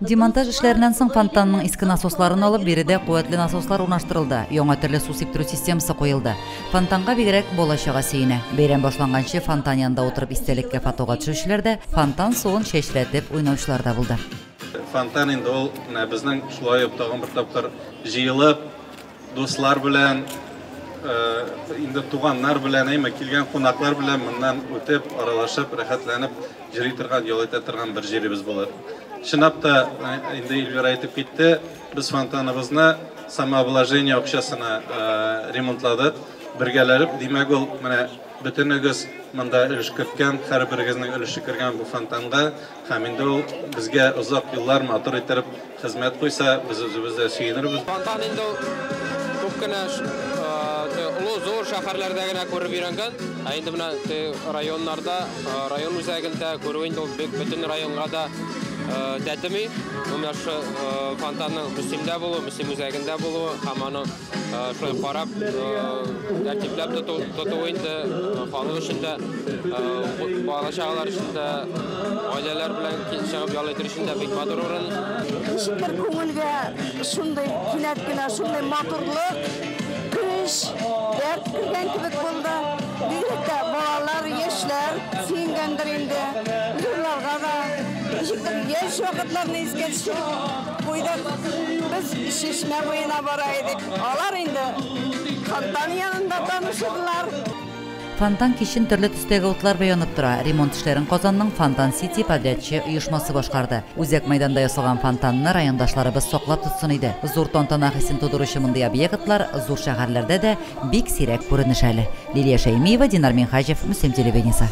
Демонтаж эшләреннән соң фонтанның иске насосларын алып, биредә куәтле насослар урнаштырылды, яңа төрле су сиптерү системасы куелды. Фонтанга бигрәк бала-чага сөенә. Бәйрәм башланганчы фонтан янында утырып истәлеккә фотога төшүчеләр дә, фонтан суын чәчрәтеп уйнаучылар да булды. Фонтан инде ул менә безнең шулай ук тагын бер тапкыр җыелып, дуслар белән, инде туганнар белән, әйме, килгән кунаклар белән моннан үтеп, аралашып, рәхәтләнеп йөри торган, ял итә торган бер җиребез булыр. Чынлап та, инде Эльвира әйтеп китте, без фонтаныбызны самообложение акчасына ремонтладык бергәләп. Димәк, ул менә бөтенегез монда өлеш керткән, һәрберегезнең өлеше кергән бу фонтанга. Һәм инде ул безгә озак еллар матур иттереп хезмәт куйса, без үзебез дә сөенербез. Фонтан инде ул күп кенә олы зур шәһәрләрдә генә күреп өйрәнгән, ә инде менә районнарда, район үзәгендә күрү инде ул бик бөтен районга да тәтеми. Менә шушы фонтанның Мөслимдә булуы, Мөслим үзәгендә булуы һәм аны шулай карап, тәртипләп тоту инде халык өчен дә, бала-чагалар өчен дә, гаиләләр белән чыгып ял итер өчен дә бик матур урын. Ничектер күңелгә шундый кинәт кенә шундый матурлык, көч, дәрт кергән кебек булды. Бигрәк тә балалар, яшьләр сөенгәндер инде. Зурларга да ничектер яшь вакытларны искә төшереп куйдык. Без чишмә буена бара идек. Алар инде фонтан янында танышырлар. Фонтан кичен төрле төстәге утлар белән янып тора. Ремонт эшләрен Казанның Фонтан Сити подрядчы оешмасы башкарды. Үзәк мәйданда ясалган фонтанны райондашларыбыз саклап тотсын иде. Зур тантана хисен тудыручы мондый объектлар зур шәһәрләрдә дә бик сирәк күренеш әле. Лилия Шәймиева, Динар Минһаҗев, Мөслим телевидениесе.